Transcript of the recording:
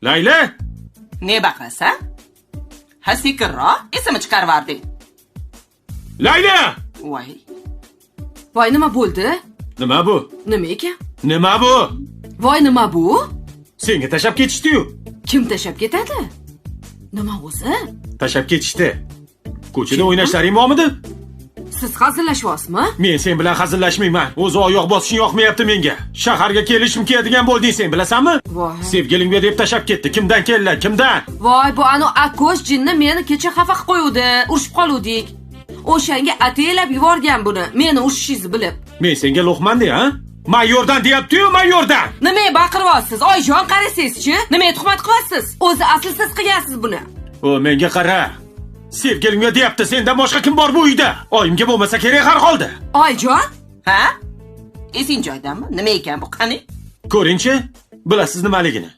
Layli! Ne baqirasan? Ha, sekinroq, esimni chiqarvarding. Layli! Voy. Voy, nima bo'ldi? Nima bu? Nima ekan? Nima bu? Voy, nima bu? Senga tashlab ketishdi-yu. Kim tashlab ketadi? Nima o'zi? Tashlab ketishdi. Ko'chada o'ynashlaring bormidi? Siz hazillashyapsizmi? Men sen bilan hazillashmayman. O'zi oyoq bosishing yoqmayapti menga. Shaharga kelishim keladigan bo'lding sen, bilasanmi? Voy. Sevgilingga deb tashlab ketdi. Kimdan keldi? Kimdan? Voy, bu anu akosh jinni meni kecha xafa qilib qo'yuvdi. Urushib qoluvdik. O'shanga ataylab yuborgan buni. Meni urushishingizni bilib. Men senga luqman de, ha? Mayordan deyapti-yu, mayordan. Nimaga baqiryapsiz? Oyijon, qarasangizchi? Nimaga tuhmat qilyapsiz? O'zi asli siz qilgansiz buni. O, menga qara. Sevgilimga deyapti, sendan boshqa kim bor bu uyda? Oyimga bo'lmasa kerak har holda. Oyijon, Ha? Esing joyidami? Nima ekan bu? Qani? Ko'ringchi, bilasiz nimaligini.